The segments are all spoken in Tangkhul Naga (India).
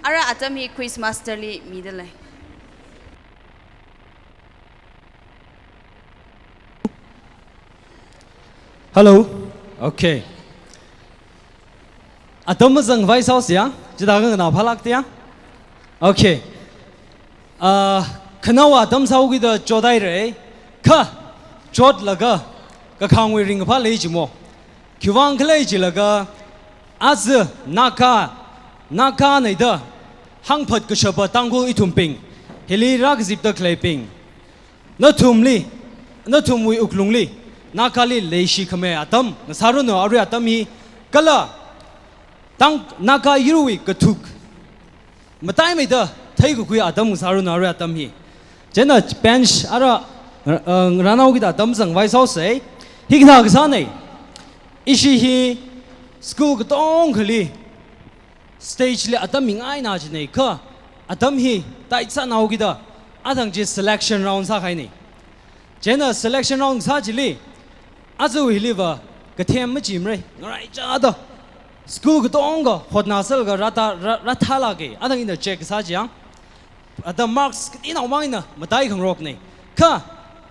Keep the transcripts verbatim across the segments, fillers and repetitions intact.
Ara atam hi quiz master li midalei. Hello. Okay. Atam mazangvai sāhaosa ya? Chithākha nganāphālākta ya? Okay. Ah, khanaowa atam sāhaokida chothairai. Kha, chotlaga, kakhangwui ringkaphā lei jimo. Khiwuivang khala jilaga, aja Naga, Nagana da hāngphat kashapa Tangkhul ithumbing, hili rākazipda khaleibing, nathumli, nathumwui wuklungli, Nagali leishikhamei atam ngasāranu arui atam hi, kala Tang Naga yaruiwui kathuk mataimeida theikakhui atam ngasāranu arui atam hi. Chieina bench ara, uh, rānaokida atam zangvai sāhaosei. Hikathā kasānei. Ishi hi school katongkhali stage li atam mingaina jinei kha, atam hi taitsānaokida, athang chi selection round sākahainei. Chieina selection round sā chili, aja hiliva kathem machimarei, ngaraichada. School katonga hotnasālaga rātha, rā, rāthalāka, athang ina check sā chiya. Athang marks katinaomang ina mataikhangaroknei. Kha,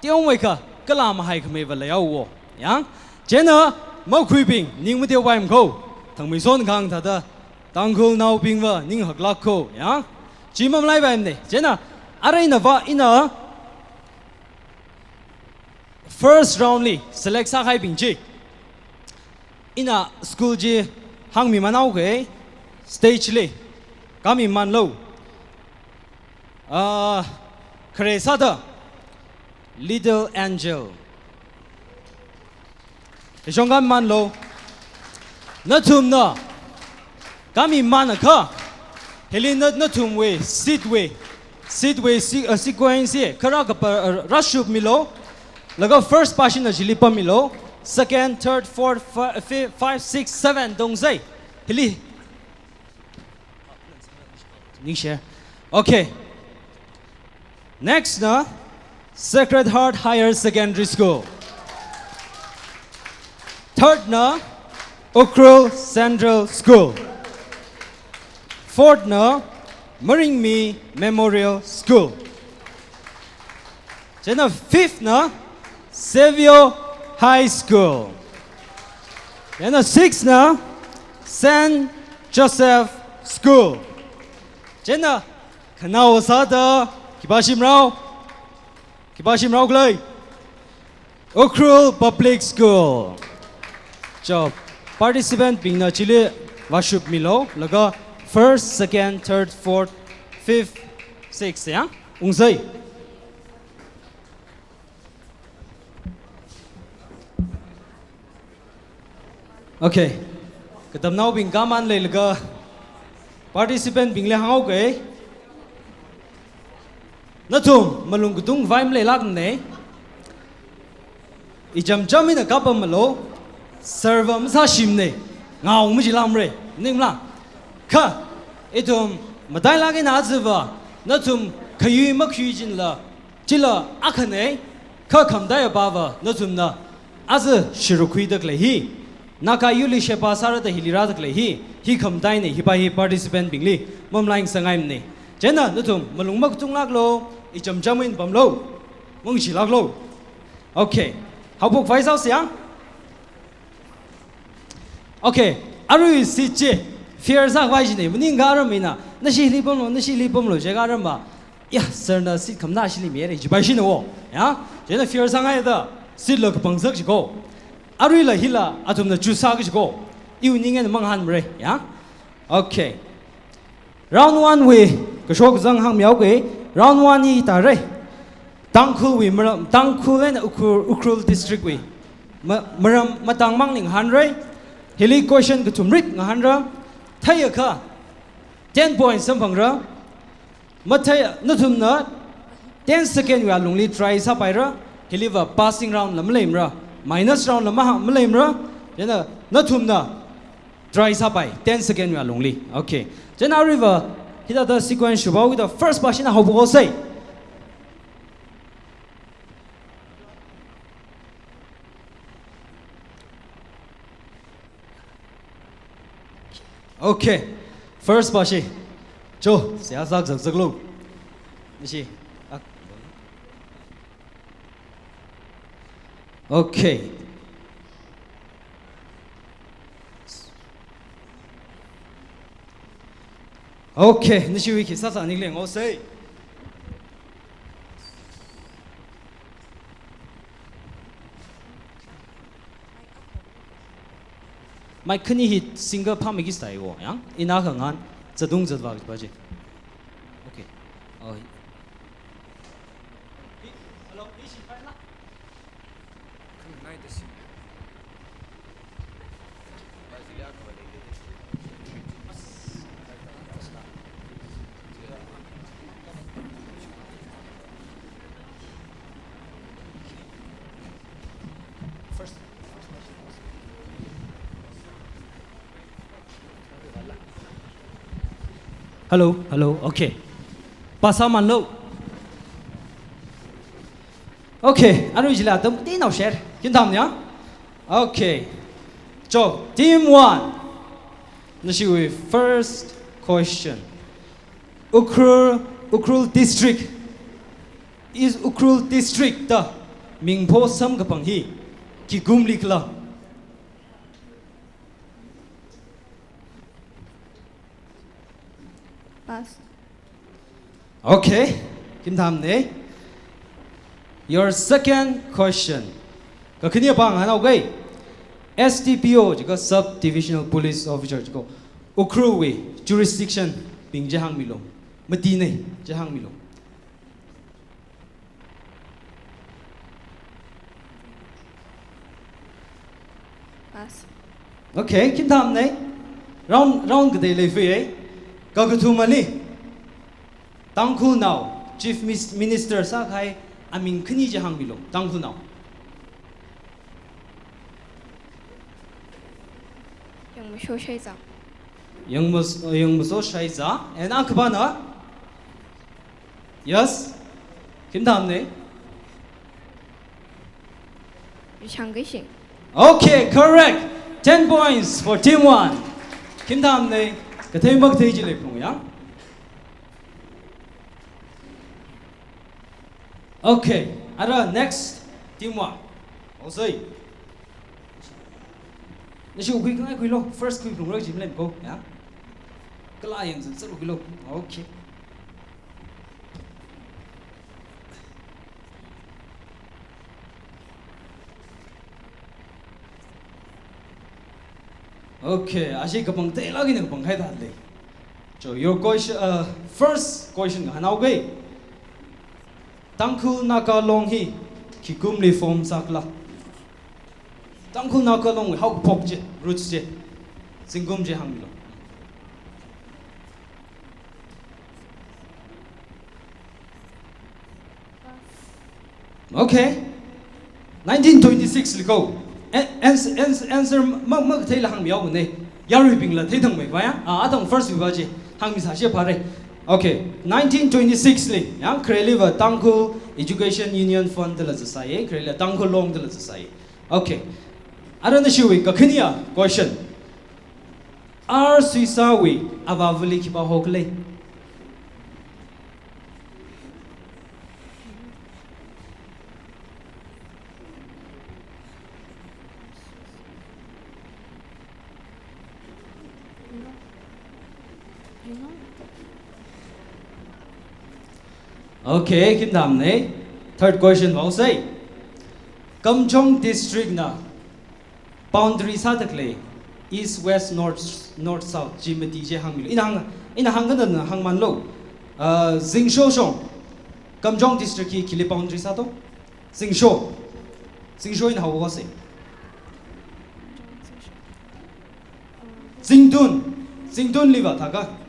teomeikha, kala mahaikhameiva leihaowo. Ya? Chieina, makhuibing, ning mateopaimana ko. Thangmeisonkhang thāda, Tangkhulnaobingva, ninghaklāk ko. Ya? Chi mamalaipaimana. Chieina, arui inava, ina, first round li select sākahaibing chi, ina school chi hāngmimānhaoka, stage li kāmimānlu. Ah, khare sāda Little Angel. Kachungkha mānlu. Nathumna kāmimānakha, hili na, nathumwui seat wui, seat wui se-, uh, sequence hi kharā kapa, uh, rāshupmilu. Laga first pāshina chili pammilu. Second, third, fourth, fi-, fi-, five, six, seven, tungsei. Hili. Ningshi. Okay. Next na, Sacred Heart Higher Secondary School. Third na, Ukhrul Central School. Fourth na, Maringmi Memorial School. Chieina fifth na, Xavier High School. Chieina sixth na, Saint Joseph School. Chieina khanao sāda, khipā shimrao? Khipā shimrao khala? Ukhrul Public School. Chao, participant bingna chili vāshupmilu, laga first, second, third, fourth, fifth, sixth, ya? Ungsei. Okay. Katamnaobing kamān leilaga participant bingli hānghaoka. Nathum malung katungvai maleilākmanei. Ichamcham eina kapammalu, serve masāshimnei, ngao machilākmarei, ningla. Kha, ithum matailāk eina ajava, nathum khayui makhui chinla, chila akhanei, kha khamataiya pava, nathumna aja shirukhuida khalei hi, Naga yurli sheba sārada hili rāda khalei hi, hi khamatainei, hipa hi participant bingli mamalai ngasakngaimanei. Chieina nathum malung makatunglāklu, ichamcham eina pamlu, mangashilāklu. Okay. Haophokvai sāhaosa ya? Okay. Arui seat chi fair sākhavai chinei, maningakha aram eina, nashi hili pamlu, nashi hili pamlu, jiakha aramva, ya, sir na seat khamatā ashili mirei, jipaishina wo. Ya? Chieina fair sāngaida, seat la kapangsak jiko. Aruila hila, athumna choose sāki jiko. Iwui ning eina mangahānmarei, ya? Okay. Round one wui kashok kazang hāngmihaoka. Round one hi hithārei. Tangkhulwui maram, Tangkhul eina Ukhrul, Ukhrul district wui ma-, maram matangmang ngahānrei. Hili question kathumrit ngahānra. Theiakha ten points samphangra. Mathei, nathumna ten second wui alungli try sāpaira. Hiliva passing round la maleimara, minus round la maha-, maleimara. Chieina nathumna try sāpai, ten second wui alungli. Okay. Chieina aruiva, hithāda sequence shuphaokida first pāshina haophokhaosei. Okay. First pāshi. Cho, seihā sākazakzaklu. Nashi. Ah. Okay. Okay, nashiwui khi sāsā nikle ngaosei. Mic khani hi single phāmeikida sāi wo, ya? Ina khangan, zatung zatvā kaji pa chi. Okay. Oh. Hello, hello, okay. Pasā manlo. Okay, arui chila atam kateonao share. Khin tham ya? Okay. Cho, team one. Nashiwui first question. Ukhrul, Ukhrul District. East Ukhrul District da mingpho samkaphang hi khi kumli khala? Pass. Okay, khin tham ne. Your second question. Kakhane pāng hānghaoke. S D P O jiakha Sub Divisional Police Officer jiakha Ukhrulwui jurisdiction bing chi hāngmilu. Mati ne chi hāngmilu. Pass. Okay, khin tham ne. Round, round katei leifei. Kakathumali. Tangkhulnao Chief Mis-, Minister sākahai aming khani chi hāngmilu. Tangkhulnao. Yangmasho Shaiza. Yangmas-, Yangmasho Shaiza. And akha pana? Yes? Khin tham ne? Yuchang Keishing. Okay, correct. Ten points for team one. Khin tham ne? Kathei makathei chi leiphung ya. Okay, ara next team one. Ozei. Nashi khui khangai khuilu. First khui khangai chi malei ko, ya. Kala yangzan sālu khuilu. Okay. Okay, ashi kapāng teilāk eina kapāng kahai thāda lei. So your question, uh, first question hānghaoke. Tangkhul Naga Long hi khi kumli form sākhala? Tangkhul Naga Long haophok chi, roots chi, zingkum chi hāngmilu. Okay. Nineteen twenty-six li ko. An-, ans-, ans-, answer ma, makatheila hāngmihaowa ne. Yaruibingla theithangmei vaya. Ah, athang first wui va chi. Hāngmisā shi phare. Okay. Nineteen twenty-six li. Yang khareli va Tangkhul Education Union Fund dala zasai. Khareli Tangkhul Long dala zasai. Okay. Ara nashiwui kakhane question. R Suisāwui avāvali khipā hokhalei? Okay, khin tham ne. Third question vāosei. Kamjong District na boundary sāda khalei, east, west, north, north, south, chi mati chi hāngmilu. Ina hāng, ina hāngkhanang hāngmanlu. Uh, Zingsho shong, Kamjong District hi khili boundary sāto? Zingsho. Zingsho eina haowa sei. Zingtun. Zingtunli va thākha.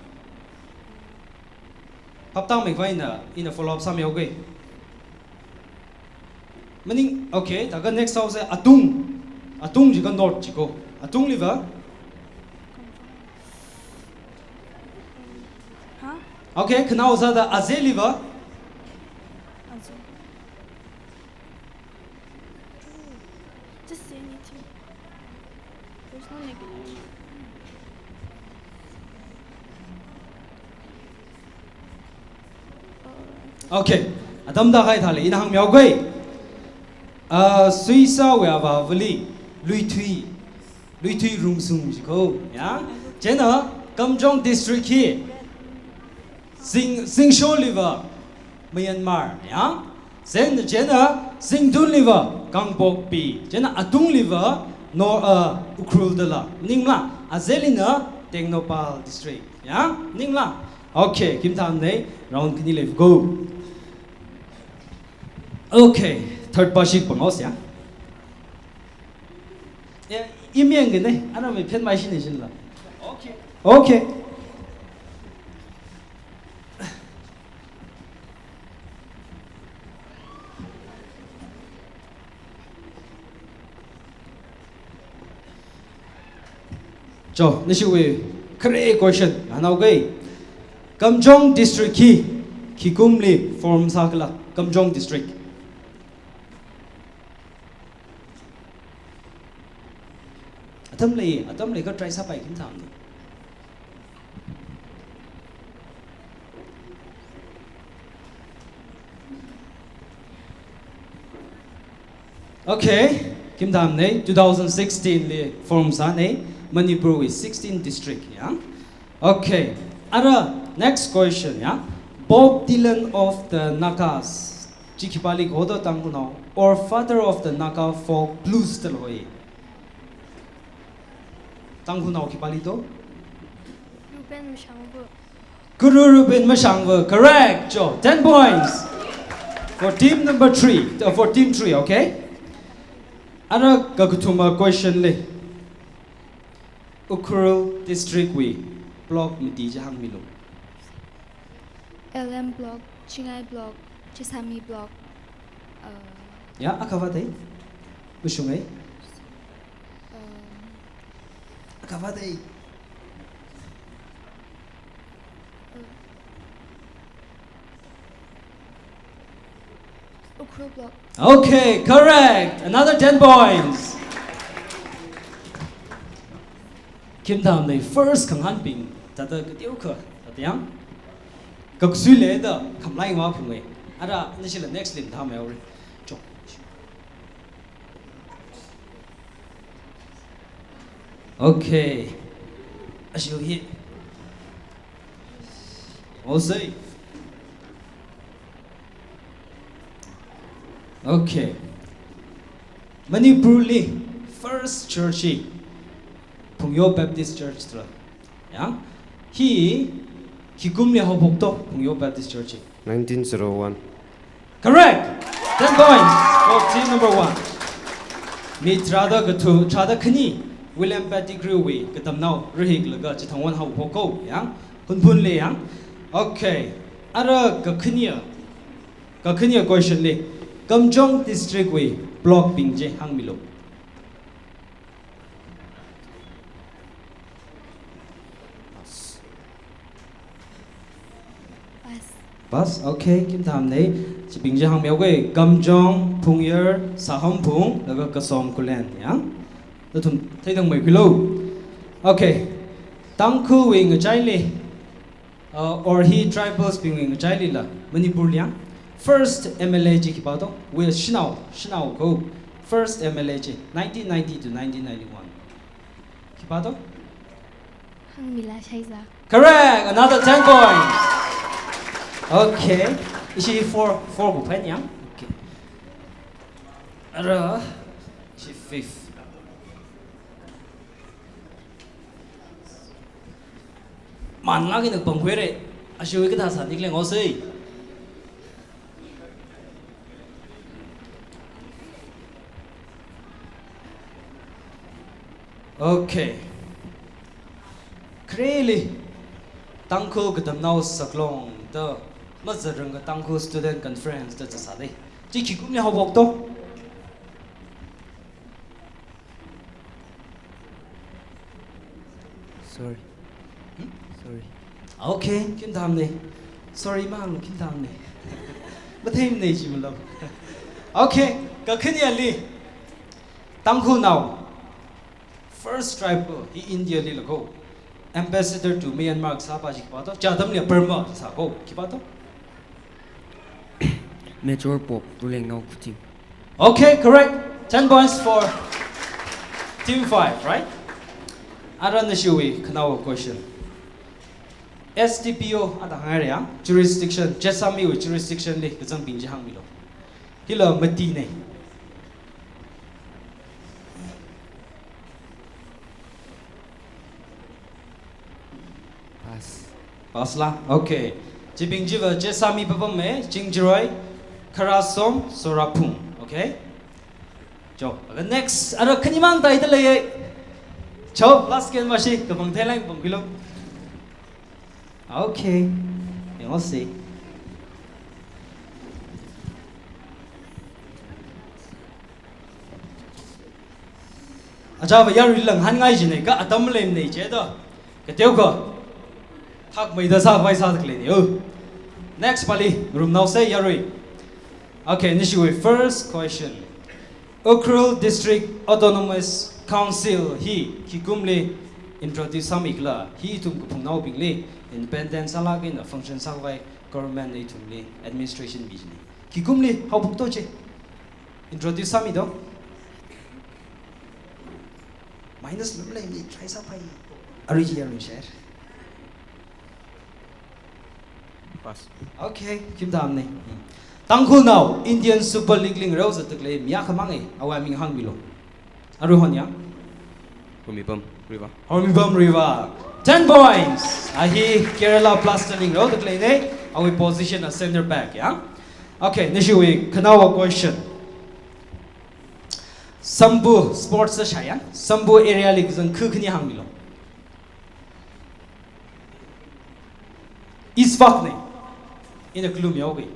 Phaptāmei va ina, ina follow up sāmihaoke. Maning, okay, thākha next house Atung. Atung jiakha north chi ko. Atungli va? Huh? Okay, khanao sāda Azeli va? Aze. Just say anything. There's no negative. Okay, atam tākahai thāli ina hāngmihaoga. Uh, Suisāwui avāvali Luithui, Luithui Rungsung jiko, ya. Chieina Kamjong district hi Zing, Zingsholiva Myanmar, ya. Chieina, chieina Zingtunliva Kangpokpi, chieina atungliva no, uh, Ukhrul dala. Maningla, azalina Tengnoupal district, ya. Maningla. Okay, khim thamne, round khani leivuko. Okay, third pāshik pangos ya. Ya, imyang gane, ana mi phen mai shini shinla. Okay. Okay. Cho, nashiwui khare question, ngahānhaoga. Kamjong district hi khikumli form sākhala, Kamjong district. Atam lei, atam lei ka try sāpai khim thamne. Okay, khim thamne, two thousand sixteen li form sāne, Manipurwui sixteen district ya. Okay, ara next question ya. Bob Dylan of the Nagas chi khipāli kahoto Tangkhulnao, or father of the Naga folk blues da loi. Tangkhulnao khipāli to? Ruben Mashangva. Guru Ruben Mashangva, correct, cho. Ten points for team number three, uh, for team three, okay? Ara kakathuma question li. Ukhrul district wui block mati chi hāngmilu. L M block, Chingai block, Chisami block, uh, ya, akhavā dei. Mashungai. Um, akhavā dei. Ukhrul block. Okay, correct. Another ten points. Khim thamne first khangahānbing, thāda kateokha, thāda yang. Kaksuile da, khamlai ngā phungai. Ara, nashila next lim thamai ore. Cho. Okay. Ashiu hi. All say. Okay. Manipurli first church hi Phungyo Baptist Church da lei. Ya. Hi, khikumli haophok to Phungyo Baptist Church hi? Nineteen zero one. Correct! Ten points for team number one. Mi tharāda kathu, tharāda khani, William Pettigrew wui katamnao rahiklaga chithang won haophok ko, ya? Hunphunli ya? Okay. Ara kakhaniya, kakhaniya question li, Kamjong district wui block bing chi hāngmilu. Pass. Pass, okay, khim thamne. Chibing chi hāngmihaoga, Kamjong, Phungyar, Sahomphung, laga Kasom Khullen, ya? Nathum theidangmeikhuilu. Okay. Tangkhulwui ngachaili, uh, or hi tribals bingwui ngachailila, Manipurli ya, first M L A chi khipā to? Wui shanao, shanao ko. First M L A chi, nineteen ninety to nineteen ninety-one. Khipā to? Hangmila Shaiza. Correct! Another ten points. Okay. Ishi four, four bu pen yang. Okay. Ara, ishi fifth. Man ngak ina pangkhuire. Ashiu kathā sāni khaleng osei. Okay. Khareli Tangkhul Katamnao Saklong da mazaranga Tangkhul Student Conference da chasāde. Chi khikumli haophok to? Sorry. Hmm? Sorry. Okay, khim thamne. Sorry, mang khim thamne. Mathemne chi malam. Okay, kakhaneli. Tangkhulnao. First tribal hi India lila ko. Ambassador to Myanmar sāpa chi khipā to? Chi atamli Burma sā ko. Khipā to? Major Pope Ruilengnao Khuthing. Okay, correct. Ten points for team five, right? Ara nashiwui khanaowa question. S D P O ada hāngra ya, jurisdiction, Jessamiwui jurisdiction li kazangbing chi hāngmilu. Hila matinei. Pass. Pass la? Okay. Chibing chiva Jessami papamme, Chingjiroi, Kharasom, Soraphung. Okay? Cho, aga next, ara khanimang taida leiye. Cho, last game mashi, kapang theilang pang kilo. Okay. Yangse. Achāva yarui lang hānngai jinei ka atam lemnei che da. Kateokha. Thakmeida sākhavai sāda khaleinei. Oh. Next pali, ngarumnaose yarui. Okay, nashiwui first question. Ukhrul District Autonomous Council hi khikumli introduce sāmikhala, hi ithum kaphungnaobingli independent sālaga eina function sākhavai government na ithumli administration mi jinei. Khikumli haophokto che. Introduce sāmido. Minus lam lei ni try sāpai. Arui chi yarui share. Pass. Okay, khim tamnei. Tangkhulnao Indian Super League li ngarao zatda khalei mi akhamang e, awui aming hāngmilu. Arui hon ya. Hormipam Riva. Hormipam Riva. Ten points. A hi Kerala Blasters li ngaroda khaleinei. Awui position a center back ya. Okay, nashiwui khanaowa question. Sambu sports sāshai ya. Sambu area li kazang khu khani hāngmilu. East Park nei. Ina khalum yaowui.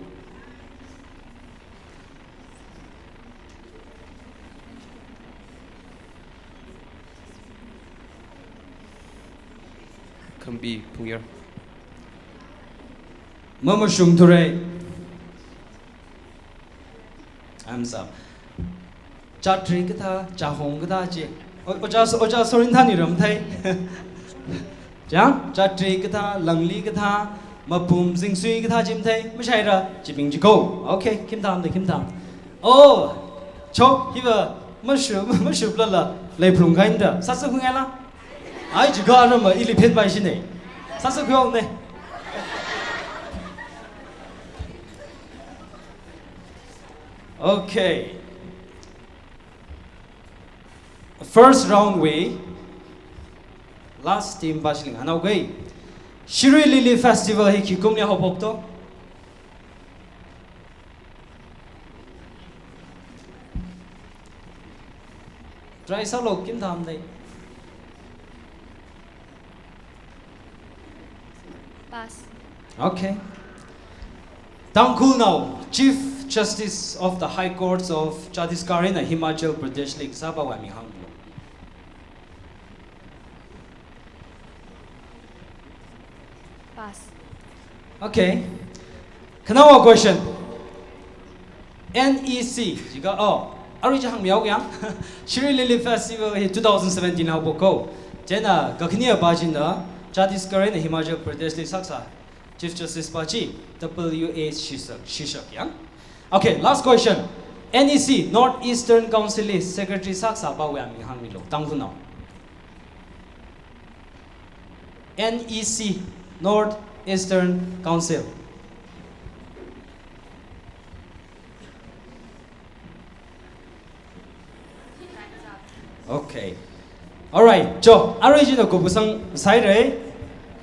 Khambi Phungyar. Mamashung Thurai. I'm Sam. Chatri kathā, Chahong kathā chi. O-, Oja, Oja Sorin thani ramthei. Chang, Chatri kathā, Langli kathā, Mapum Zingsui kathā chi mathei. Mashaira, chibing chi ko. Okay, khim tamda, khim tam. Oh, chok, hiva, mashu, mashu plala, lei phlung kainda. Sasa hungaila. Ai, jiga rama, ili phen bai shinei. Sasa kuyong ne. Okay. First round wui last team pa shilinghanao gai. Shirui Lily Festival hi khikumli haophokto. Try sālo khim tamnei. Pass. Okay. Tangkhulnao Chief Justice of the High Courts of Chhattisgarh eina Himachal Pradesh li kasāpa awui aming hānglo. Pass. Okay. Khanaowa question. N E C, jiga, oh, arui chi hāngmihaoga yang. Shirui Lily Festival hi two thousand seventeen haophok ko. Chieina kakhane pa china Chhattisgarh eina Himachal Pradesh li sākasā Chief Justice pa chi W A Shishak, Shishak yang. Okay, last question. N E C, North Eastern Council li Secretary sākasāpa awui aming hāngmilu. Tangkhulnao. N E C, North Eastern Council. Okay. Alright, cho, arui china kupsang sairei.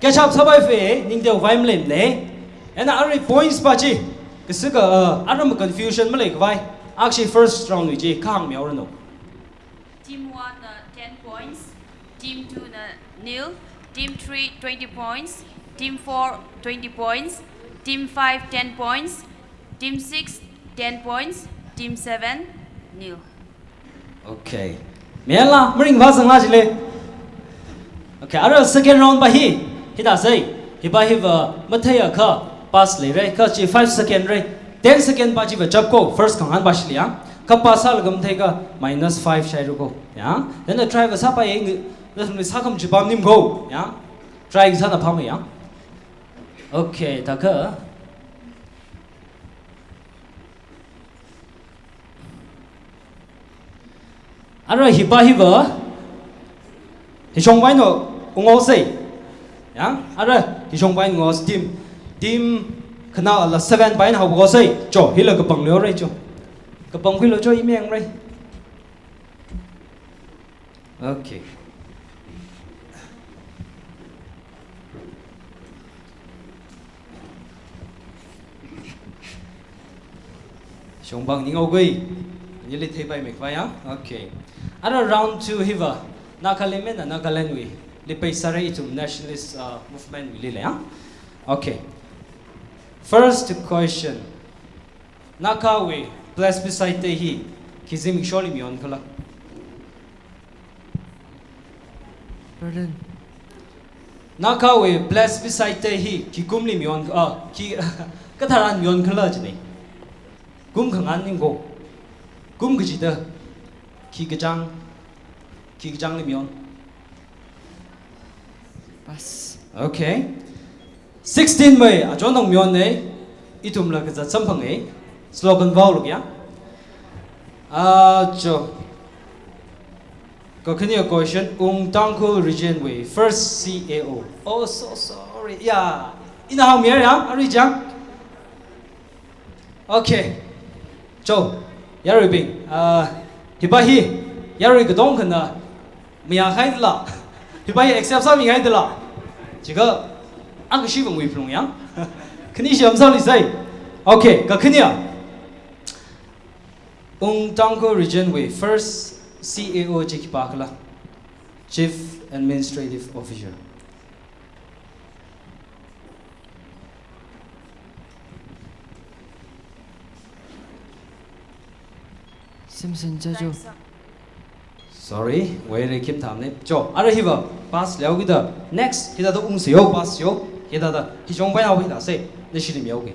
Catch up sāpai fe, ningteo vai malen ne. Eina arui points pa chi. Kasika, uh, aram confusion maleikhavai. Akshi first round wui chi, kahāng mihaoranu. Team one na ten points, team two na nil, team three twenty points, team four twenty points, team five ten points, team six ten points, team seven nil. Okay. Mela, maringva sangla jile. Okay, ara second round pa hi, hithāsai, hipa hiva matheiakha pass leirei, kha chi five second rei, ten second pa chiva chapko, first khanghān pa shili ya, kha pass sālaga matheikha minus five shairuko, ya. Then the try va sāpai, ngasumli sākham chi pamnimko, ya. Try sāna pamya. Okay, thākha. Ara hipa hiva, hishong paina unghaosei. Ya, ara hishong paina unghaosei team. Team khanāla seven paina haohaosei. Cho, hila kapang leorei cho. Kapangkhuilu cho, i mayangrei. Okay. Shongpang ning okei. Nili theipaimei khavai ya. Okay. Ara round two hiva, Nagalim eina Nagalandwui, li pei sāra ithum nationalist, uh, movementwuili ya. Okay. First question. Nagawui plebiscite day hi khi zimiksholi mayonkhala? Pardon? Nagawui plebiscite day hi khi kumli mayon, ah, khi katharan mayonkhala jina. Kum khanganing ko. Kum kachida. Khi kachāng, khi kachāngli mayon? Pass. Okay. Sixteen May, achon thang mayonna, ithumla kazat samphanga. Slogan vaoluka ya. Ah, cho. Kakhane question, Ung Tangkhul Regionwui first C A O. Oh, so sorry. Ya, ina hāngmiya ya, ari chang. Okay. Cho, yaruibing, ah, hipa hi, yarui katongkhana mayākhaidala? Hipa hi accept sāmikhaidala? Chikha, akha shiwui phalung ya. Khani sham sālisei. Okay, kakhane. Ung Tangkhul Regionwui first C A O chi khipākhala? Chief Administrative Officer. Simpson Jajo. Sorry, where kim tham ne. Cho, ara hiva, pass leokida. Next, hithāda ungsa yo, pass yo. Hithāda, hishong paina haohai da se. Nashili mayoke.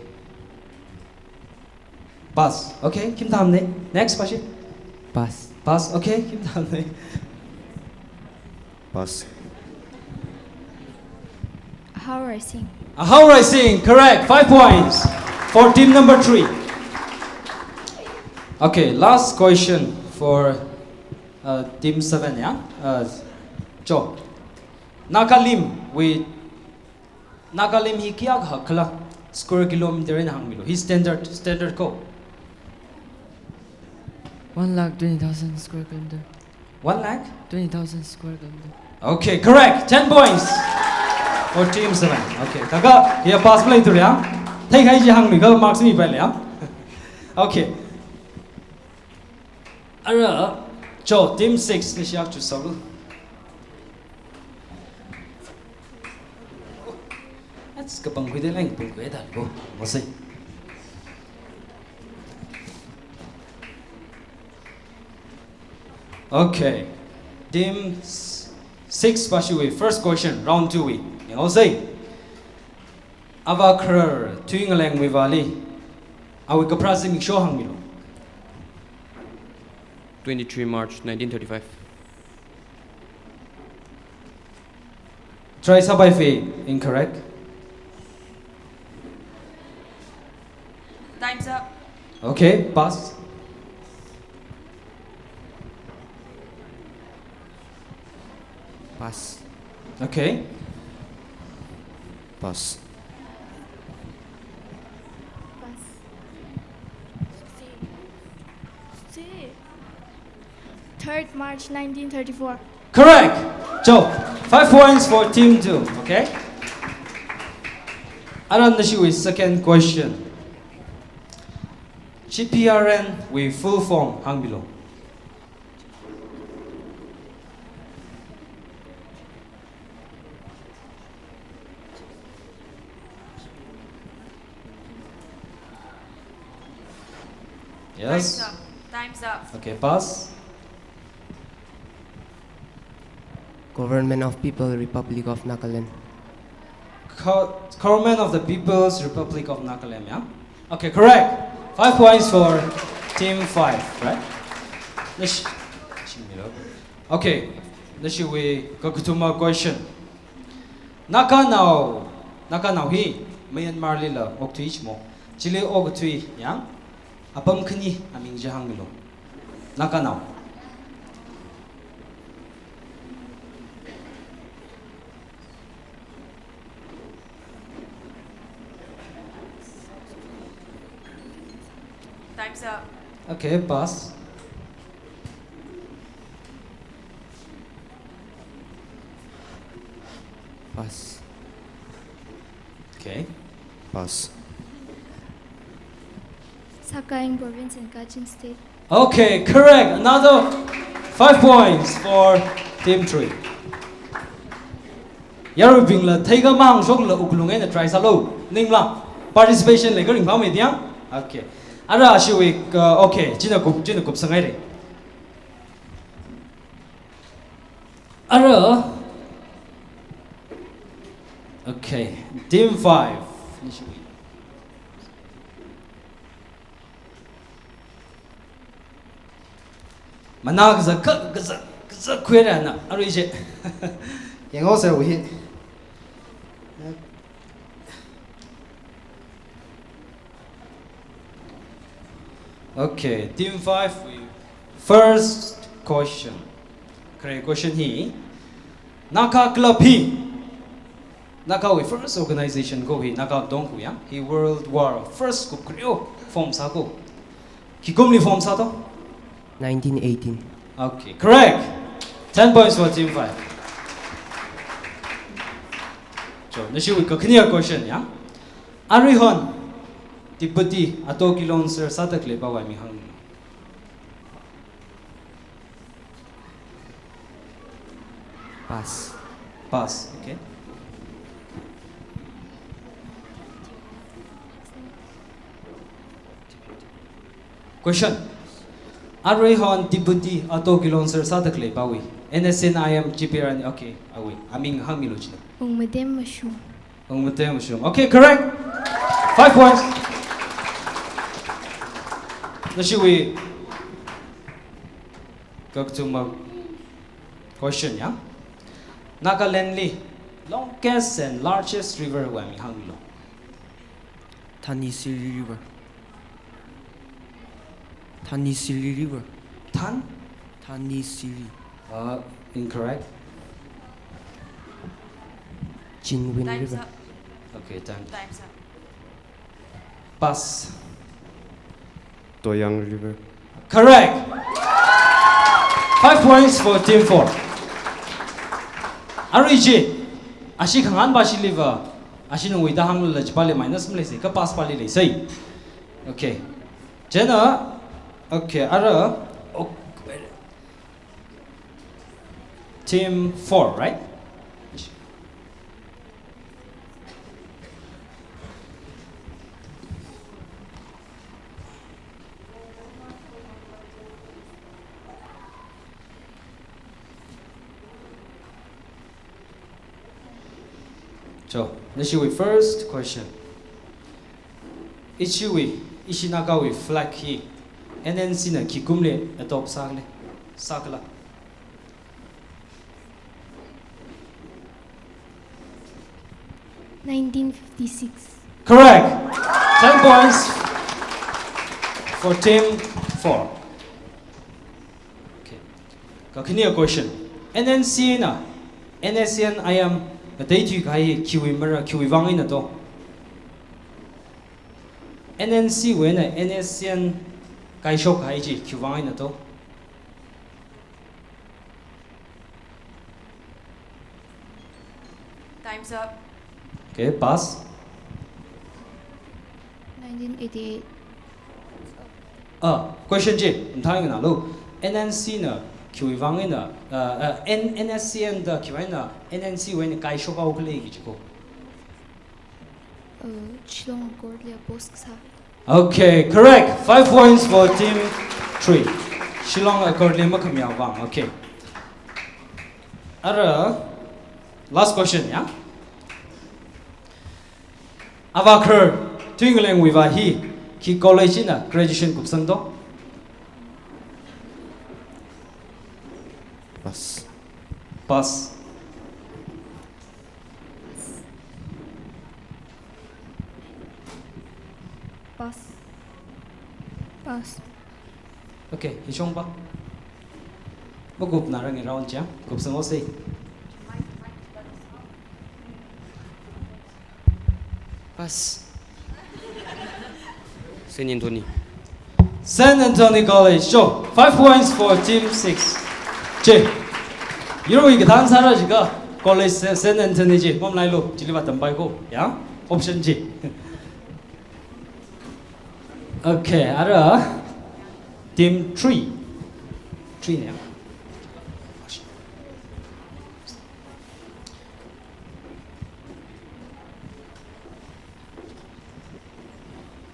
Pass. Okay, kim tham ne. Next, pass. Pass. Pass. Okay, kim tham ne. Pass. How I sing. Ah, how I sing. Correct. Five points for team number three. Okay, last question for, uh, team seven, ya. Uh, cho. Nagalimwui, Nagalim hi kayākha khala? Square kilometer eina hāngmilu. Hi standard, standard ko. One lakh twenty thousand square kilometer. One lakh? Twenty thousand square kilometer. Okay, correct. Ten points for team seven. Okay, thākha, ya pass maleithura ya. Theikahai chi hāngmiakha marks mipailei ya. Okay. Ara, cho, team six, nashi akha choose sālu. That's kapangkhui de leng pangkhui da ko. Mosei. Okay. Team s-, six pa shiwui first question, round two wui. Yanghaosei. Ava Kharar Thuingalengwui vāli, awui kapharā zimiksho hāngmilu. Twenty-three March nineteen thirty-five. Try sāpaifei, incorrect. Time's up. Okay, pass. Pass. Okay. Pass. Pass. Third March nineteen thirty-four. Correct. Cho, five points for team two. Okay. Ara nashiwui second question. G P R N wui full form hāngmilu. Yes. Time's up. Time's up. Okay, pass. Government of People, Republic of Nagaland. Co-, Government of the People's Republic of Nagaland, ya? Okay, correct. Five points for team five, right? Nash-, okay, nashiwui kakathuma question. Naganao, Naganao hi Myanmar lila okthui chimo. Chili okathui ya, apam khani aming chi hāngmilu. Naganao. Time's up. Okay, pass. Pass. Okay. Pass. Sagaing Province and Kachin State. Okay, correct. Another five points for team three. Yaruibingla theikha mahāngshokla wuklung eina try sālu. Ningla participation leikha ringphāmei diang. Okay. Ara ashiwui, uh, okay, china kup, china kupsanghaira. Ara. Okay, team five. Mana kazā, ka-, kazā, kazā khuirana, arui chi. Yanghaosa wuhi. Okay, team five wui first question. Khare question hi, Naga Club hi Nagawui first organization ko hi, Naga Dong ko ya, hi World War first kupkhare form sā ko. Khi kumli form sā to? Nineteen eighteen. Okay, correct. Ten points for team five. Cho, nashiwui kakhane question ya. Aruihon Tibet hi ato kilon sir sāda khalei pawui aming hāng. Pass. Pass, okay. Question. Aruihon Tibet hi ato kilon sir sāda khalei pawui N S C N I M G P R N, okay, awui aming hāngmilu china. Ungmatem Mashung. Ungmatem Mashung. Okay, correct. Five points. Nashiwui kakathuma question ya. Nagaland li longest and largest river wui aming hāngmilu. Thanisiri River. Thanisiri River. Than? Thanisiri. Uh, incorrect. Chindwin Time's River. Up. Okay, time. Time's up. Pass. Toyang River. Correct. Five points for team four. Arui chi, ashi khangahān pa shiliva, ashi nungwui da hānglu la chi pali minus maleisai, ka pass pali leisai. Okay. China, okay, ara, oh, team four, right? So, nashiwui first question. Ishiwui, ishi Nagawui flag hi N N C na khi kumli adopt sākhala? Sākhala? Nineteen fifty-six. Correct. Ten points for team four. Okay. Kakhane question. N N C na N S C N I M kateithui kahai hi khiwui mara, khiwui vang eina to? N N C wui eina N S C N kaishok kahai chi khiwui vang eina to? Time's up. Okay, pass. Nineteen eighty-eight. Ah, question chi, mthang na lo. N N C na khiwui vang eina, uh, uh, N-, N S C N da khiwui eina N N C wui eina kaishok haokhala kaji ko. Uh, Shillong Accord li oppose kasā. Okay, correct. Five points for team three. Shillong Accord li makhamayā vang. Okay. Ara, last question ya. Avākhar Tuingalengwui vā hi khi college eina graduation kupsang to? Pass. Pass. Pass. Pass. Okay, hishong pa. Makupna rang round ja, kupsang haosei. Pass. Saint Anthony. Saint Anthony College. Cho, five points for team six. Che. Yurui kathan sāra jiakha college Sa-, Saint Anthony chi. Pamlailu, chili vātampai ko. Ya, option chi. Okay, ara team three. Three ne.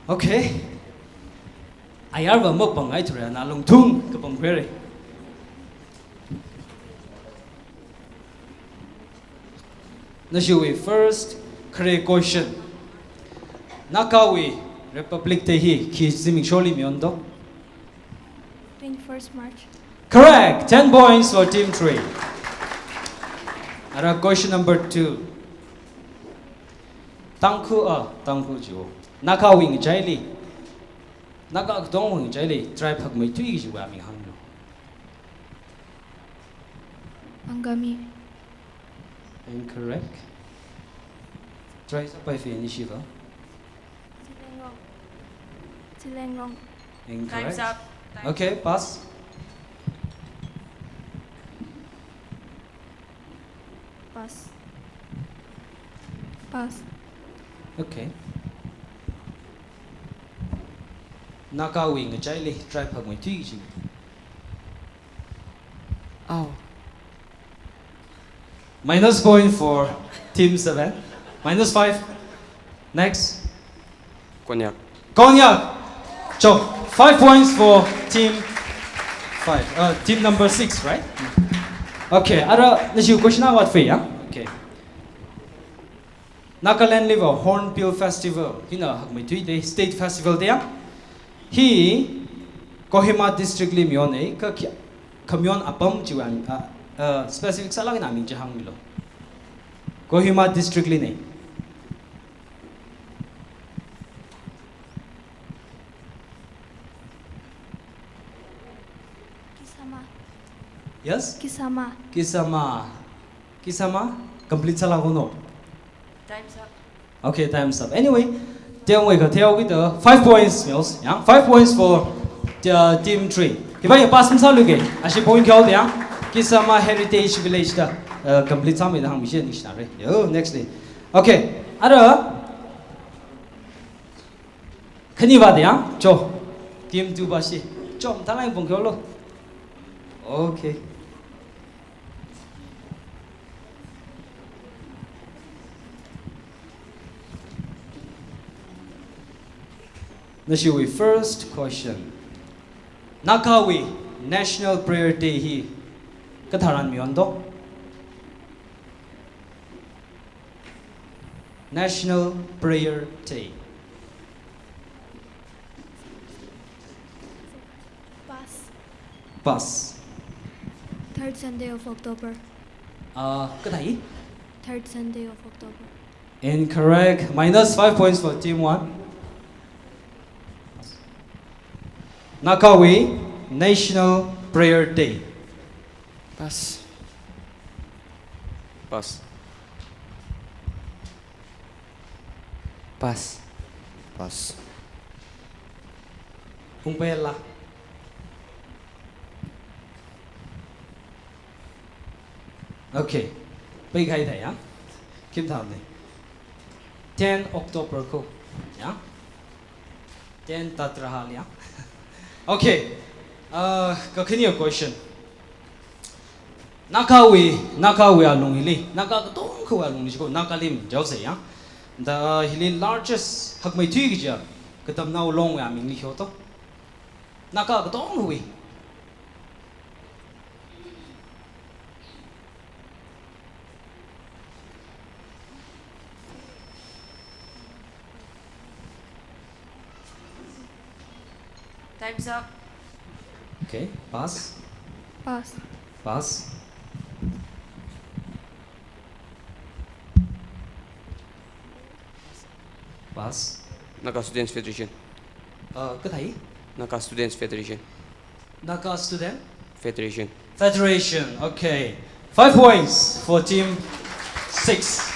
Okay. Ayarva mapāngai thura, na lungthung kapam khuire. Nashiwui first khare question. Nagawui Republic Day hi khi zimiksholi mion do? Twenty-first March. Correct. Ten points for team three. Ara question number two. Tangkhul, ah, Tangkhul jiwo. Nagawui ngachaili. Naga katongawui ngachaili tribe hakmeithui kajiwui aming hānglu. Angami. Incorrect. Try sāpai finish va. Zeliangrong. Zeliangrong. Incorrect. Time's up. Time. Okay, pass. Pass. Pass. Okay. Nagawui ngachaili tribe hakmeithui kaji. Ao. Minus point for team seven. Minus five. Next. Konyak. Konyak. Cho, five points for team five. Uh, team number six, right? Okay, ara nashiwui question awat fe ya. Okay. Nagaland liva Hornbill Festival hina hakmeithui de, state festival de ya. Hi Kohima district li mion e, kha khi-, khamion apam chiwui, uh, uh, specific sālāk eina aming chi hāngmilu. Kohima district li ne. Kisama. Yes? Kisama. Kisama. Kisama. Complete sālākono. Time's up. Okay, time's up. Anyway, tengwui katheo kida five points, Mills. Yeah, five points for the, uh, team three. Hiva ya pass masāluge. Ashi point kyo ya. Kisama Heritage Village da, uh, complete sāmi da hāngmishi ningshinare. Yo, next day. Okay. Ara. Khani va de ya. Cho. Team two va shi. Cho, mathālāk pong kyo lo. Okay. Nashiwui first question. Nagawui National Prayer Day hi katharan mion do? National Prayer Day. Pass. Pass. Third Sunday of October. Uh, kathā? Third Sunday of October. Incorrect. Minus five points for team one. Nagawui National Prayer Day. Pass. Pass. Pass. Pass. Hungpela. Okay. Peikhai thai ya. Kim tham ne. Ten October ko. Ya. Ten Tatrahal ya. Okay. Uh, kakhane question. Nagawui, Nagawui alung hili, Naga katongkhawui alungli shiko, Nagalim, jaose ya. Da hili largest hakmeithui kaja, Katamnao Long ya mingli kyo to. Naga katongkhawui. Time's up. Okay, pass. Pass. Pass. Pass. Naga Students Federation. Uh, kathā? Naga Students Federation. Naga Student? Federation. Federation, okay. Five points for team six.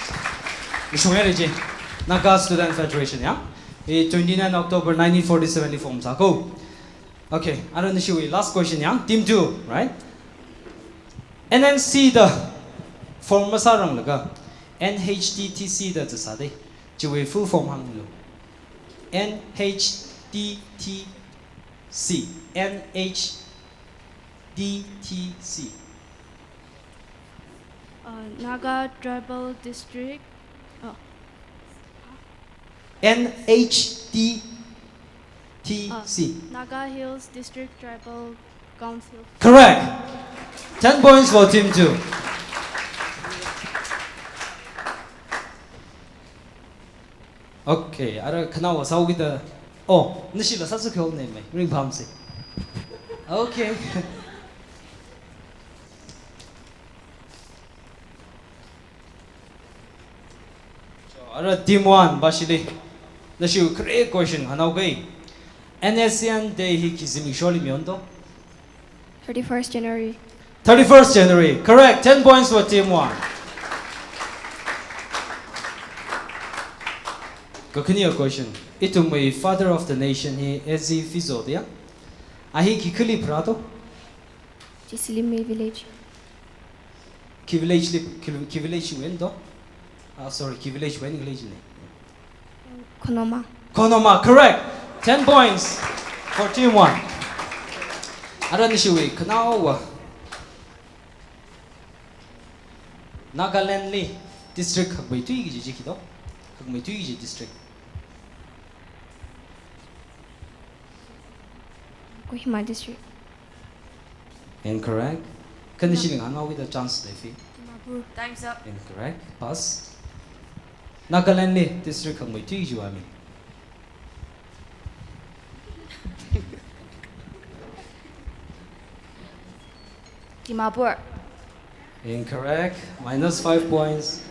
Ishungere ji. Naga Student Federation, ya? I twenty-nine October nineteen forty-seven li form sāko. Okay, ara nashiwui last question ya, team two, right? N N C da form masāranglaga N H T T C da zisāda, chiwui full form hānglu. N H T T C, N H T T C. Uh, Naga Tribal District. Oh. N H T T C. Uh, Naga Hills District Tribal Council. Correct. Ten points for team two. Okay, ara khanaowa sāhaokida. Oh, nashila sāsākhuinei mai, ringphāmsa. Okay. So, ara team one pāshili, nashiwui khare question hānghaoke. N S C N Day hi khi zimiksholi mi ondo? Thirty-first January. Thirty-first January. Correct. Ten points for team one. Kakhane question. Ithumwui Father of the Nation hi Ezei Fizzo da ya. A hi khi khali pharāto? Chi Silime village. Khi village li, khi, khi village wui eina to? Ah, sorry, khi village wui eina khalei chi ne. Konoma. Konoma, correct. Ten points for team one. Ara nashiwui khanaowa. Nagaland li district khakmeithui kaji chi khi to? Khakmeithui kaji district. Kohima District. Incorrect. Kha nashi ngahānhaoki da chance lei phi. Dimapur. Time's up. Incorrect. Pass. Nagaland li district khakmeithui kajiwui aming. Dimapur. Incorrect. Minus five points.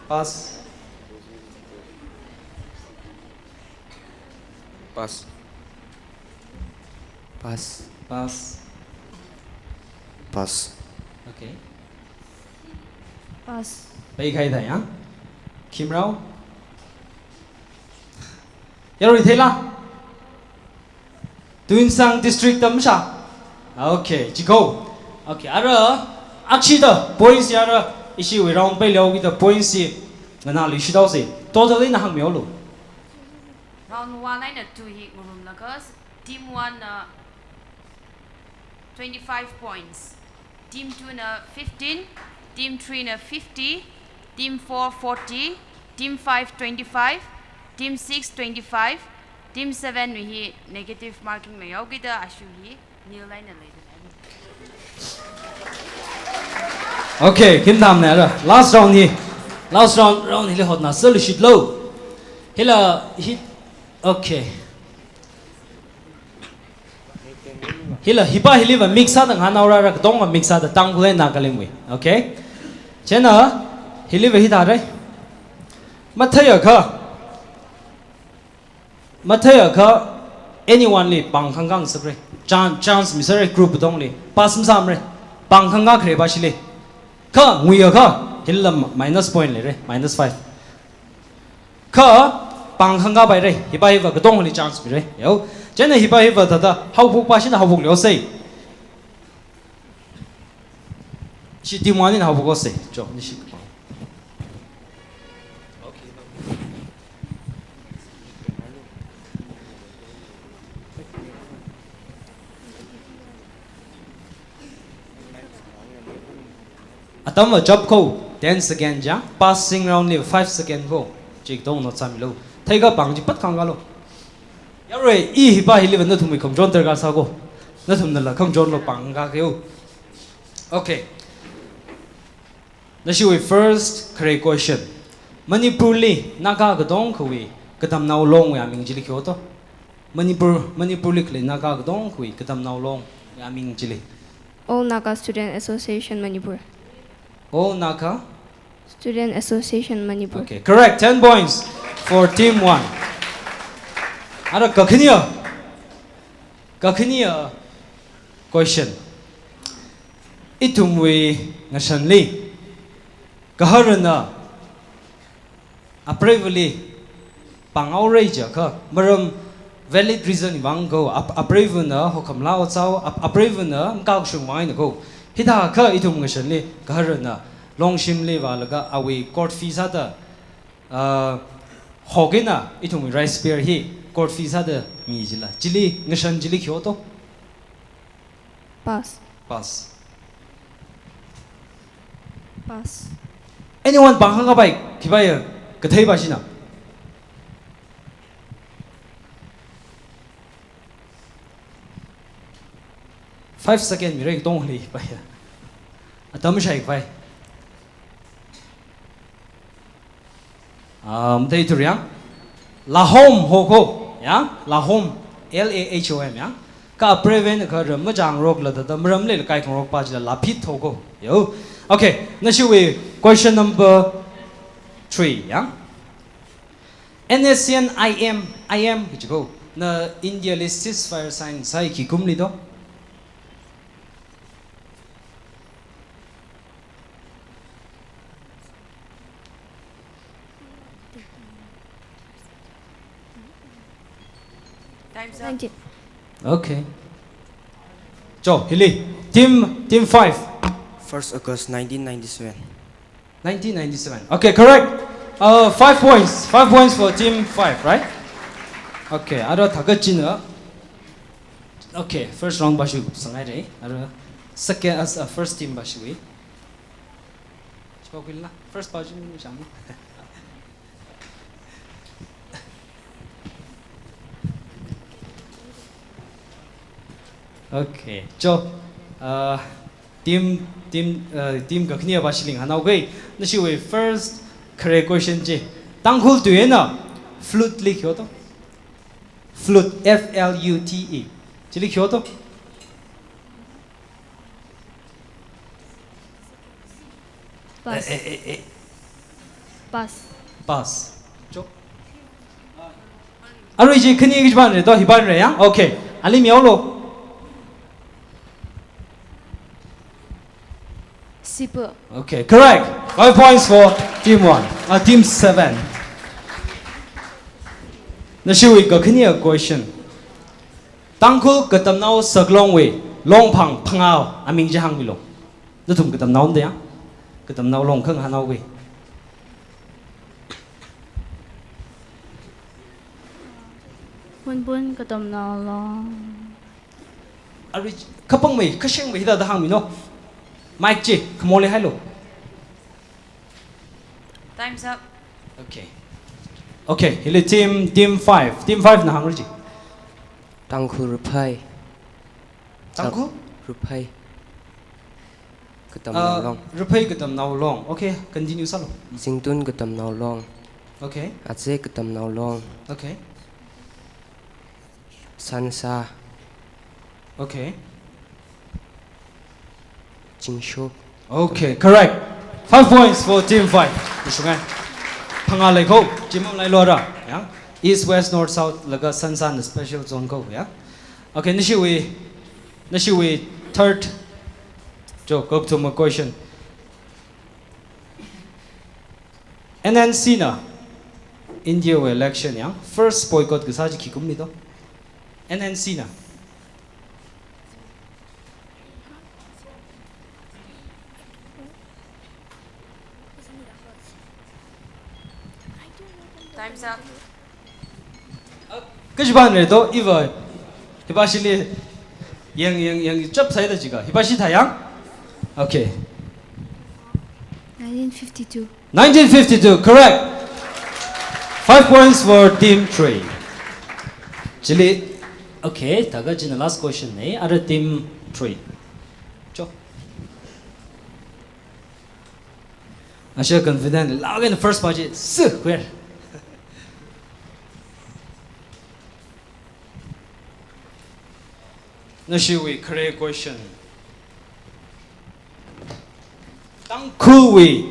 Pass. Pass. Pass. Pass. Pass. Okay. Pass. Peikhai da ya. Khimrao. Yarui theila. Tuensang District tamsha. Okay, chiko. Okay, ara, akshida points hi ara, ishiwui round peileoki da points hi nganāluishithaosa. Total eina hāngmihaolu. Round one eina two hi ngarumlaga, team one na twenty-five points. Team two na fifteen, team three na fifty, team four forty, team five twenty-five, team six twenty-five, team seven wui hi negative marking leihaoki da ashu hi nil eina leida lei. Okay, khim tamne ara. Last round hi. Last round, round hili hotnā sāluishitlu. Hila hi, okay. Hila, hipa hiliva mix sāda ngahānhaora, katonga mix sāda Tangkhul eina Nagaland wui. Okay? Chieina, hiliva hithāra. Matheiakha. Matheiakha, anyone li pāng khangkā ngasakra. Chan-, chance misāra group katongli. Pass masāmara. Pāng khangkā khare pāshili. Kha, nguiakha, hila minus point leira. Minus five. Kha, pāng khangkā paira, hipa hiva katongali chance mira. Yo, chieina hipa hiva thāda, haophok pāshina haophokluihaosa. Ishi team one na haophokhaosa. Cho, nishi kapāng. Atamva chapko, ten second ja, passing round li five second ko, chi katong note sāmilu. Theikha pāng chi pat khangkālu. Yarui, i hipa hiliva nathumwui khangachon darkar sāko. Nathumnala khangachonlo pāng khangkākeo. Okay. Nashiwui first khare question. Manipur li Naga katongkhawui katamnao longwui aming chili khi hoto? Manipur, Manipur li khalei Naga katongkhawui katamnao longwui aming chili. All Naga Student Association Manipur. All Naga? Student Association Manipur. Okay, correct. Ten points for team one. Ara kakhane. Kakhane question. Ithumwui ngashanli, gaharana apreivali pānghaora jiakha, maram Valid reason vang ko, ap-, apreivana hokham la otsao, ap-, apreivana makashung vang eina ko. Hithākha ithum ngashanli, gaharana, Longshimli vālaga awui court fee sāda, uh, hok eina ithum rice beer hi court fee sāda mi jila. Chili, ngashan chili khi ho to? Pass. Pass. Pass. Anyone pāng hāngkapai, khipāya, kathei pāshina. Five second mira katongli pāya. Atam shai pai. Um, thei turiang. Lahom ho ko, ya? Lahom. L A H O M, ya? Kha apreivana kha ram machāngarokla thāda, maram leila kaikhangarok pa chila laphit ho ko. Yo. Okay, nashiwui question number three, ya? N S C N I M, I M kaji ko, na India li ceasefire sign sāi khi kumli to? Time's up. Thank you. Okay. Jo, hili. Team, team five. First August nineteen ninety-seven. Nineteen ninety-seven. Okay, correct. Uh, five points. Five points for team five, right? Okay, ara thākachina. Okay, first round pāshu sangai re. Ara second, as, uh, first team pāshu. Chipa kuila. First pāshu ni chang. Okay, jo, uh, team, team, uh, team kakhane pāshili ngahānao ke. Nashiwui first khare question chi. Tangkhul tui eina flute li khi ho to? Flute, F L U T E. Chili khi ho to? Pass. Eh, eh, eh, eh. Pass. Pass. Jo. Arui chi khani kaji pān re to, hi pān re ya? Okay. Ali miao lo. Sipa. Okay, correct. Five points for team one. Uh, team seven. Nashiwui kakhane question. Tangkhul Katamnao Saklongwui longphang phangā aming chi hāngmilu. Nathum katamnao da ya? Katamnao long khangahānao wui. Hunpun Katamnao Long. Arui, kapangmei, kashengmei hithāda hāngmi no. Mic chi, khamole hailu. Time's up. Okay. Okay, hili team, team five. Team five na hānglu chi. Tangkhul Raphei. Tangkhul? Raphei. Katamnao Long. Uh, Raphei Katamnao Long. Okay, continue sālu. Zingtun Katamnao Long. Okay. Aze Katamnao Long. Okay. Sansa. Okay. Chingshuk. Okay, correct. Five points for team five. Mashungai. Phangā lei ko, chimam lei lo ra. Ya. East, west, north, south, laga Sansa na special zone ko, ya. Okay, nashiwui, nashiwui third. Jo, go to my question. N N C na India wui election ya first boycott kasā chi khi kumli to? N N C na. Time's up. Kaji pān re to, iva. Hi pāshili. Yang, yang, yang, chap sai da jiga. Hi pāshi thā yang? Okay. Nineteen fifty-two. Nineteen fifty-two, correct. Five points for team three. Chili, okay, thākachina last question ne, ara team three. Jo. Asha confident, lāga in the first budget, si, where? Nashiwui khare question. Tangkhulwui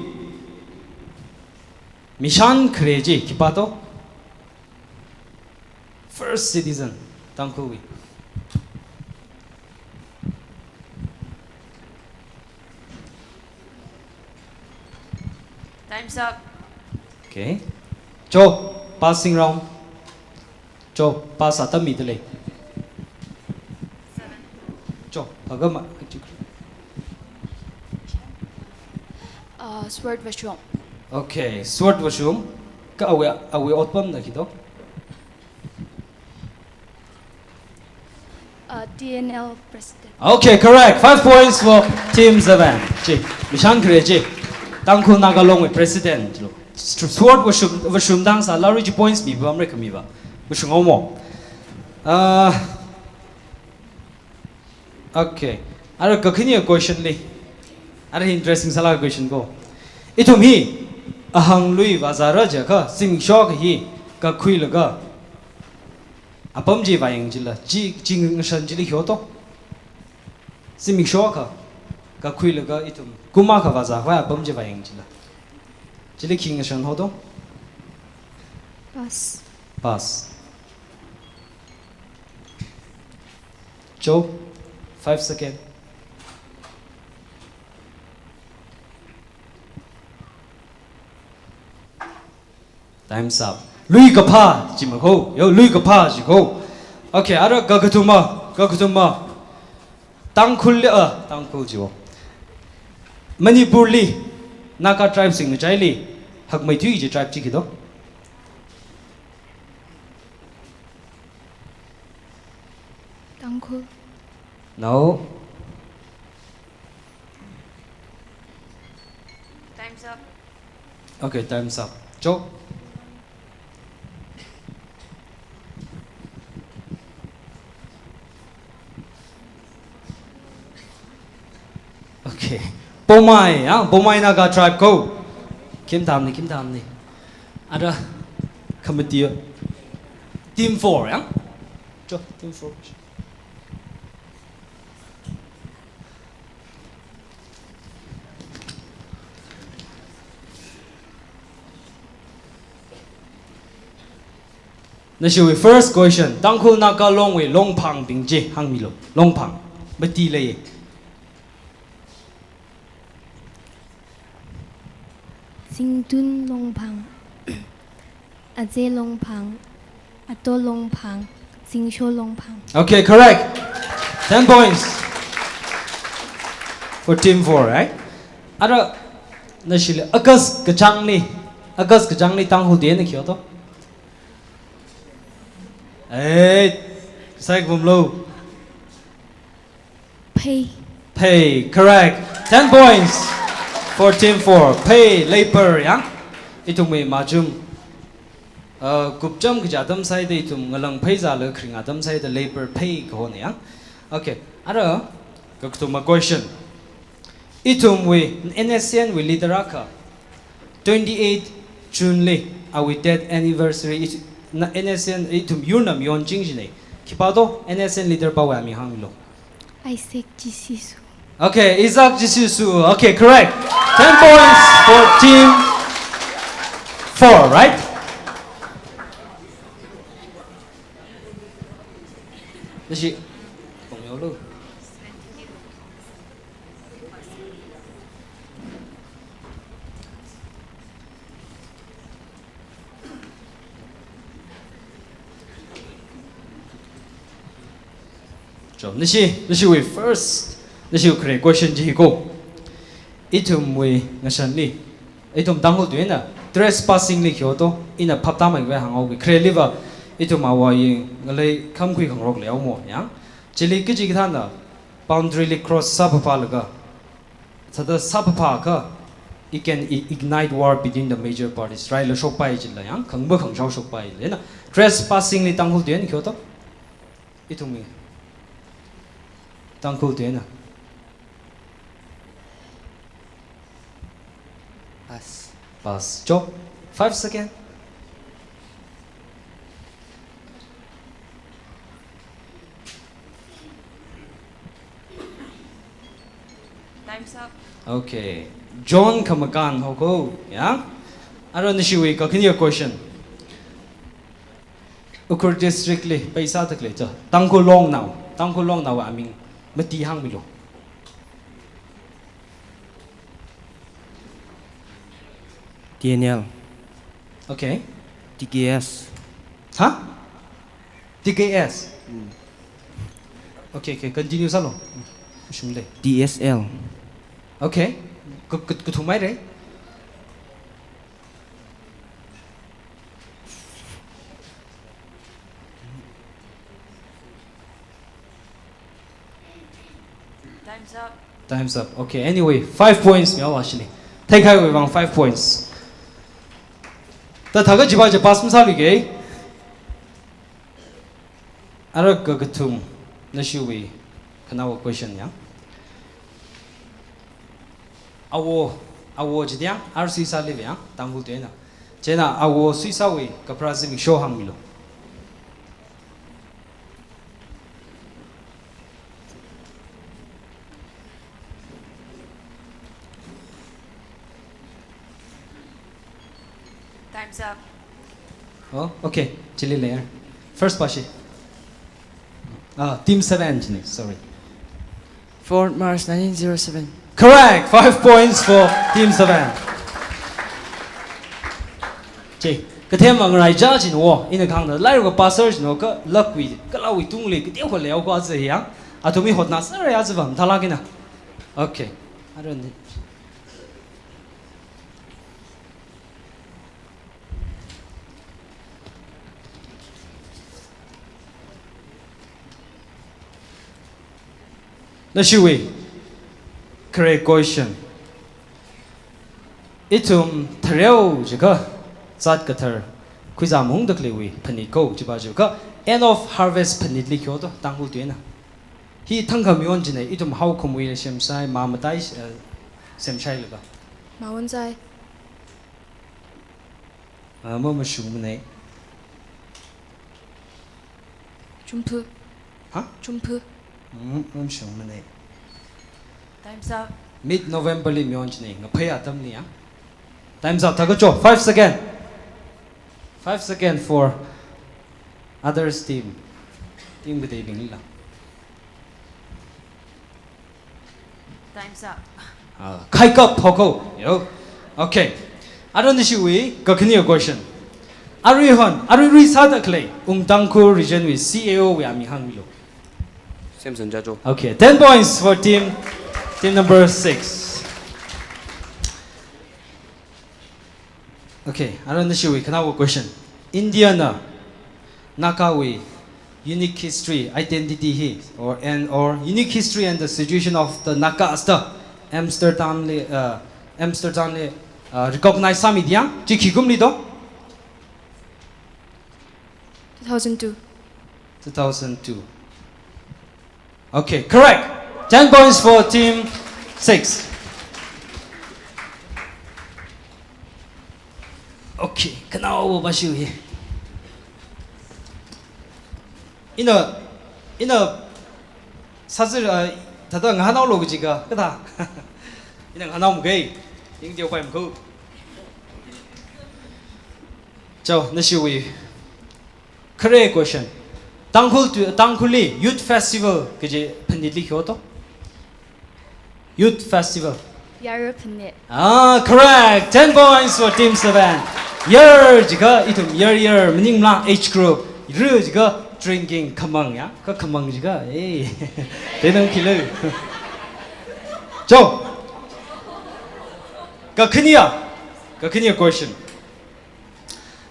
mishan khare chi khipā to? First citizen, Tangkhulwui. Time's up. Okay. Jo, passing round. Cho, pass atam mida lei. Cho, agama. Uh, Sword Vashum. Okay, Sword Vashum. Kha awui, awui otpamna khi do? Uh, T N L president. Okay, correct. Five points for Team Seven. Chi, mishan khare chi. Tangkhul Naga Long wui president lo. St-, Sword Vashum, Vashum dang sālala chi points mipam re khami ba. Vashum omo. Uh, okay. Ara kakhane question li. Ara hi interesting sālaka question ko. Ithum hi ahang lui vāzāra jiakha, zimiksho akha hi kakhuilaga apam chi vāyang chila, chi, chi ngashan chili khi ho to? Zimiksho akha kakhuilaga ithum kum akha vāzākhavai apam chi vāyang chila, chili khi ngashan ho to? Pass. Pass. Cho, five second. Time's up. Lui kaphā, chi ma ko. Yo, lui kaphā, chi ko. Okay, ara kakathuma, kakathuma. Tangkhul li, ah, Tangkhul chi wo. Manipur li, Naga tribe sing ngachaili hakmeithui kaji tribe chi khi do? Tangkhul. No. Time's up. Okay, time's up. Cho. Okay. Poumai, ya, Poumai Naga tribe ko. Khim tamni, khim tamni. Ara committee. Team four, ya. Cho, team four. Nashiwui first question, Tangkhul Naga Long wui longphang bing chi hāngmilu. Longphang. Mati lei. Zingtun Longphang, Aze Longphang, Ato Longphang, Zingsho Longphang. Okay, correct. Ten points for team four, right? Ara, nashili August kachāngli, August kachāngli Tangkhul Day na khi ho to? Eh, sai kumlo. Phei. Phei, correct. Ten points for team four. Phei, leipar, ya. Ithumwui machum. Uh, kupcham kaji atam sāda ithum ngalang phei zālaga kharing atam sāda leipar phei kahona, ya. Okay. Ara, kakathuma question. Ithumwui N S C N wui leader akha twenty-eight June li awui death anniversary, ith-, na, N S C N ithum yurnam yonching jine. Khipā to N S C N leader pāwui aming hānglu. Isaac Jisisu. Okay, Isaac Jisisu. Okay, correct. Ten points for team four, right? Nashi, pong yo lo. Cho, nashi, nashiwui first, nashiwui khare question chi ko. Ithumwui ngashanli, ithum Tangkhul tuina trespassing li khi ho to, ina phaptāmei khavai hānghaoki. Khareli va, ithum awui ngalei khamkhui khangarok leihaomo, ya. Chili kachi kathāna boundary li cross sāphaphālaga, sāda sāphaphākha, it can i-, ignite war between the major parties. Rai la shokpai jila, ya, khangba khangshao shokpai jila. Na, trespassing li Tangkhul tuina khi ho to? Ithumwui Tangkhul tuina. Pass. Pass. Cho, five second. Time's up. Okay. John Khamakan ho ko, ya. Ara nashiwui kakhane question. Ukhrul district li pheisā tak lei cha. Tangkhul Longnao. Tangkhul Longnao aming mati hāngmilu. T N L. Okay. T K S. Ha? T K S. Okay, okay, continue sālu. Shumle. T S L. Okay. Ka, ka, kathum maire. Time's up. Time's up. Okay, anyway, five points mi awashini. Theikahaiwui vang five points. Ta thākha chiva chi pass masāluike. Ara kakathum, nashiwui khanaowa question ya. Awo, awo chida, ara suisāli ya, Tangkhul tuina. Chieina awo suisāwui kapharā zimiksho hāngmilu. Time's up. Oh, okay. Chili layer. First pashi. Ah, Team Seven chini, sorry. Fourth March nineteen zero seven. Correct. Five points for Team Seven. Che, kathema ngaraicha chino, ina khangda, lairik passer chino, kha lakwui, kha lakwui tungli, kateokha leokha aja ya. Athumwui hotnasera ya aja vam thalakina. Okay. Aroni. Nashiwui khare question. Ithum thareo jiakha zat kathar khuizā maungda khaleiwui phanit ko, chiva jiakha end of harvest phanitli khi hoto, Tangkhul tuina. Hi thangkha mayon chine, ithum haokhumwuili semshai, mamatai, eh, semshailaga. Mawonsai. Ah, mamashungmanei. Chumphu. Ha? Chumphu. Mm, mamashungmanei. Time's up. Mid November li mayon chine, ngaphai atamli ya. Time's up, thākha cho, five second. Five second for others team. Team kateibingli la. Time's up. Ah, khai kap phoko. Yo. Okay. Arui nashiwui kakhane question. Aruihon, aruirui sāda khalei, Ung Tangkhul region wui C A O wui aming hāngmilu. Samson Jajo. Okay, ten points for team, team number six. Okay, arui nashiwui khanaowa question. India na Nagawui unique history, identity hi, or, and, or unique history and the situation of the Nagas da Amsterdam li, uh, Amsterdam li, uh, recognize sāmida, chi khi kumli do? Two thousand two. Two thousand two. Okay, correct. Ten points for team six. Okay, khanaowa pashi hi. Ina, ina, sazir, ah, thāda ngahānhaolu kaji ka, kathā. Ina ngahānhao mukei, ying teo pai muku. Cho, nashiwui. Khare question. Tangkhul tu, Tangkhulli Youth Festival kaji phanitli khi hoto? Youth Festival. Yar phanit. Ah, correct. Ten points for Team Seven. Yar jiakha ithum yar yar maningla age group. Ru jiakha drinking khamang ya. Kha khamang jiakha, eh. Tenang khilo. Cho. Kakhanea. Kakhanea question.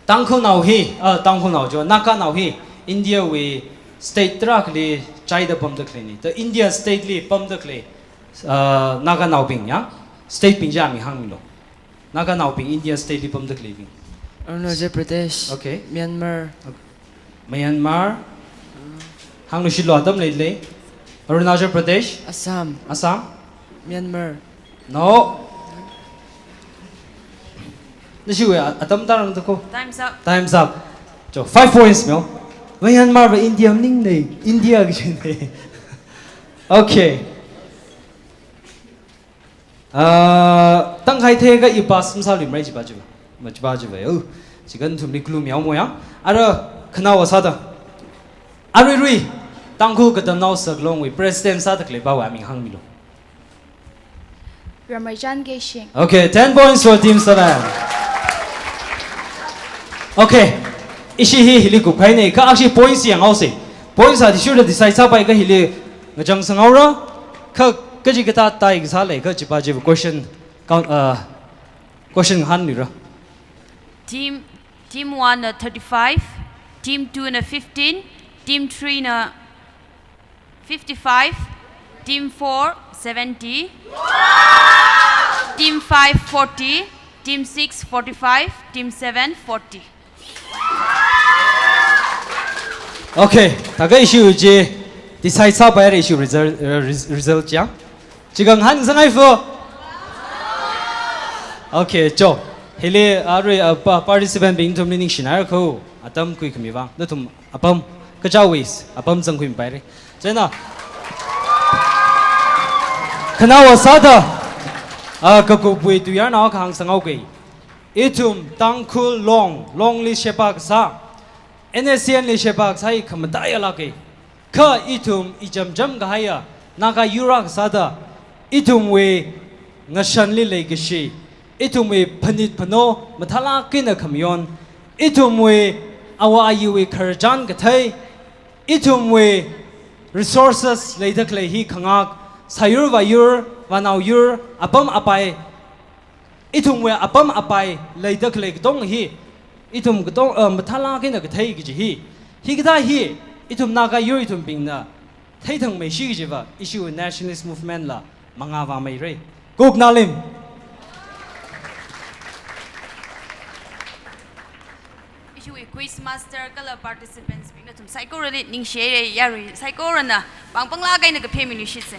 Tangkhulnao hi, ah, Tangkhulnao jo, Naganao hi, India wui state tarākhali chaida pamda khaleina. Ta India state li pamda khalei, ah, Naganaobing ya, state bing chi aming hāngmilu. Naganaobing India state li pamda khaleibing. Arunachal Pradesh. Okay. Myanmar. Okay. Myanmar. Hānglu shilu atam leilei. Arunachal Pradesh. Assam. Assam. Myanmar. No. Nashiwui a-, atam tarang tako. Time's up. Time's up. Cho, five points meo. Myanmar va India maningnei. India kajinei. Okay. Ah, tangkhai theiakha i pass masāluimara chiva chiva. Ma chiva chiva yo. Chikha nathumli clue mihaomo ya. Ara khanaowa sāda. Aruirui Tangkhul Katamnao Saklongwui president sāda khaleiva wui aming hāngmilu. Ramreichan Keishing. Okay, ten points for Team Seven. Okay. Ishi hi hili kupkahaina, kha ashi points yanghaosa. Points athishurda decide sāpai kha hili ngachang sanghaora, kha kachikathā tai kasā lei, kha chipa chiva question, count, uh, question ngahānmira. Team, team one na thirty-five, team two na fifteen, team three na fifty-five, team four seventy, team five forty, team six forty-five, team seven forty. Okay, thākha issue chi decide sāpaira issue result, uh, res-, result chang. Chikang han zangai fo. Okay, cho. Hili arui, uh, pa-, participant bing nathumli ningshina ko. Atam khuikhami vang. Nathum apam, kachāwui apam zangkhuipaira. Chieina, khanaowa sāda, ah, kakupwui tuiyarnao kahāng sanghaoke. Ithum Tangkhul Long, Longli sheba kasā, N S C N li sheba kasā hi khamataiya lāke. Kha ithum ichamcham kahaiya Naga yur akha sāda, ithumwui ngashanli leikashi, ithumwui phanit phano mathālāk eina khamayon, ithumwui āwo āyiwui khararchan kathei, ithumwui resources leida khalei hi khangak, sāyur vāyur, vānaoyur, apam apai, ithumwui apam apai leida khalei katonga hi, ithum katong, uh, mathālāk eina kathei kaji hi. Hikathā hi, ithum Naga yur ithumbingna theithangmeishi kajiva, ishiwui nationalist movement la mangā vāmeira. Kuk nalim. Ishiwui quiz master kala participants bing nathum saikorali ningshihaira, yarui saikorana pāng pānglāk eina kaphemiluishitsa.